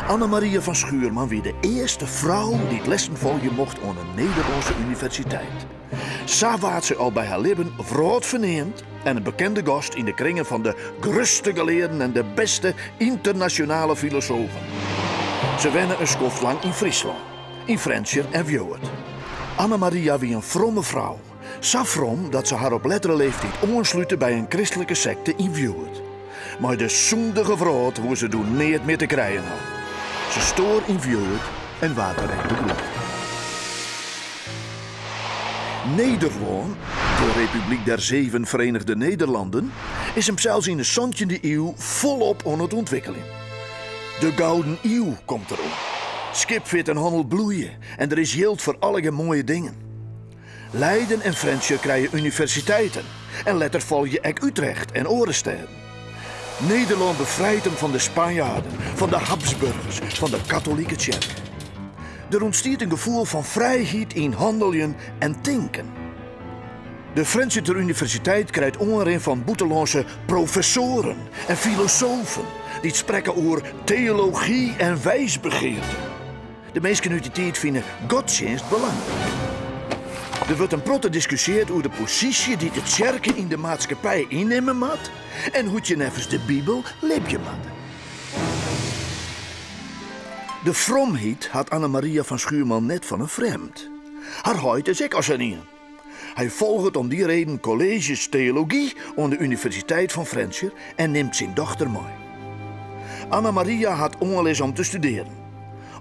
Anna Maria van Schuurman wie de earste frou dy't lessen folgje mocht oan in Nederlânske universiteit. Sa waard se al by har libben wrâldferneamd en in bekende gast yn de kringen fan de grutste gelearden en de bêste ynternasjonale filosofen. Se wenne in skoftlang yn Fryslân, yn Frjentsjer en Wiuwert. Anna Maria wie in fromme frou, sa from dat se har op lettere leeftiid oanslute by in kristlike sekte yn Wiuwert. Mei de sûndige wrâld woe se doe neat mear te krijen ha. Se stoar yn Wiuwert en waard der ek begroeven. Nederlân, de Republiek der Zeven Verenigde Nederlanden, is himsels yn de santjinde iuw folop oan it ûntwikkeljen. De Gouden Iuw komt deroan. Skipfeart en hannel bloeie en der is jild foar allegear moaie dingen. Leiden en Frjentsjer krije universiteiten en letter folgje ek Utrecht en oare stêden. Nederlân befrijt him fan de Spanjaarden, fan de Habsburgers, fan de katolike tsjerke. Der ûntstiet in gefoel fan frijheid yn hanneljen en tinken. De Frjentsjerter Universiteit krijt oanrin fan bûtenlânske professoaren en filosofen dy't sprekke oer teology en wijsbegeerte. De minsken út dy tiid fine godstsjinst belangryk. Der wurdt in protte diskusjeard oer de posysje dy't de tsjerke yn de maatskippij ynnimme moat en hoe't je neffens de Bibel libje moatte. De fromheid hat Anna Maria van Schuurman net fan in frjemd. Har heit is ek al sa'n ien. Hy folget om dy reden kolleezjes teology oan de Universiteit fan Frjentsjer en nimt syn dochter mei. Anna Maria hat oanlis om te studearjen.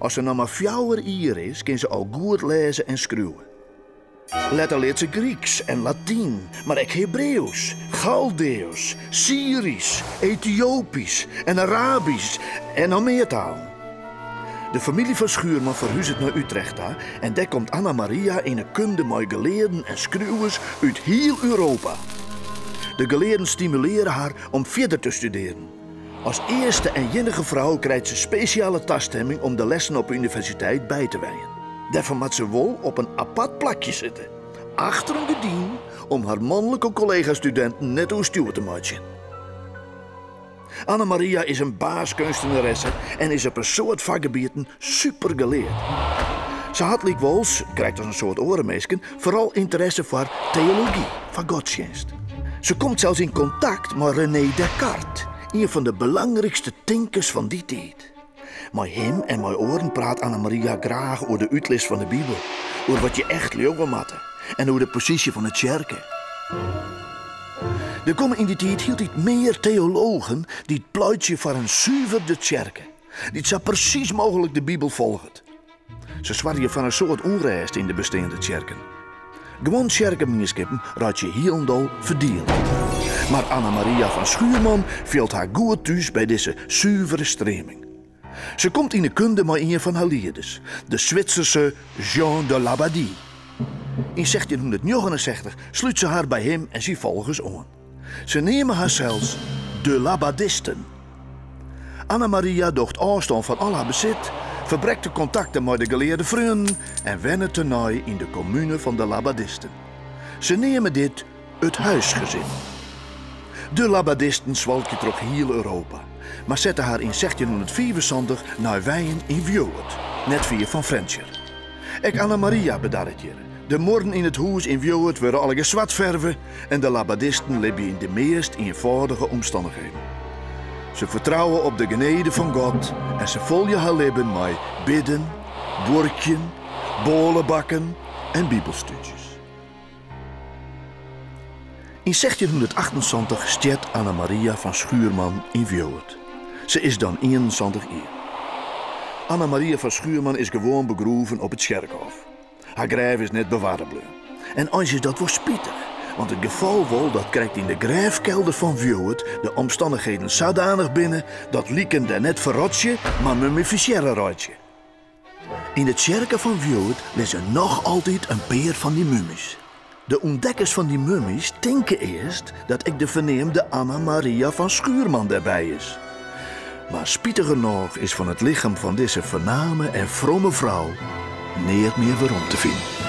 As se noch mar fjouwer jier is, kin se al goed lêze en skriuwe. Letter leart se Gryksk en Latyn, mar ek Hebreeuws, Chaldeeuws, Syrysk, Etiopysk en Arabysk en noch mear talen. De famylje fan Schuurman ferhuzet nei Utrecht ta en dêr komt Anna Maria yn 'e kunde mei gelearden en skriuwers út hiel Europa. De gelearden stimuleare har om fierder te studearen. As earste en iennige frou krijt se spesjale tastimming om de lessen op 'e universiteit by te wenjen. Dêrfoar moat se wol op in apart plakje sitte, achter in gerdyn, om har manlike kollega-studinten net oerstjoer te meitsjen. Anna Maria is in baaskeunstneresse en is op in soad fakgebieten supergeleard. Se hat lykwols, krekt as in soad oare minsken, foaral ynteresse foar teology, foar godstsjinst. Se komt sels yn kontakt mei René Descartes, ien fan de belangrykste tinkers fan dy tiid. Mei him en mei oaren praat Anna Maria graach oer de útlis fan de Bibel, oer wat je echt leauwe moatte en oer de posysje fan de tsjerke. Der komme yn dy tiid hieltyd mear teologen dy't pleitsje foar in suverde tsjerke, dy't sa presys mooglik de Bibel folget. Se soargje foar in soad ûnrêst yn de besteande tsjerken. Guon tsjerkemienskippen reitsje hielendal ferdield. Mar Anna Maria van Schuurman fielt har goed thús by dizze suvere streaming. Se komt yn 'e kunde mei ien fan har lieders, de Switserse Jean de Labadie. Yn 1669 slút se har by him en syn folgers oan. Se neame harsels de Labadisten. Anna Maria docht ôfstân fan al har besit, ferbrekt de kontakten mei de gelearde freonen en wennet tenei yn de kommune fan de Labadisten. Se neame dit it huisgezin. De Labadisten swalkje troch hiel Europa, mar sette har yn 1675 nei wenjen yn Wiuwert, net fier fan Frjentsjer. Ek Anna Maria bedarret hjir. De muorren yn it hûs yn Wiuwert wurde allegear swart ferve en de Labadisten libje yn de meast ienfâldige omstannichheden. Se fertrouwe op de genede fan God en se folje har libben mei bidden, buorkjen, bôlebakken en bibelstúdzjes. Yn 1678 stjert Anna Maria van Schuurman yn Wiuwert. Se is dan 71 jier. Anna Maria van Schuurman is gewoan begroeven op it tsjerkhôf. Har grêf is net bewarre bleaun. En eins is dat wol spitich, want it gefal wol dat krekt yn de grêfkelder fan Wiuwert de omstannichheden sadanich binne dat liken dêr net ferrotsje, mar mummifisearre reitsje. Yn de tsjerke fan Wiuwert lizze noch altyd in pear fan dy mummys. De ûntdekkers fan dy mummys tinke earst dat ek de ferneamde Anna Maria van Schuurman dêrby is. Mar spitigernôch is fan it lichem fan dizze fername en fromme frou neat mear werom te finen.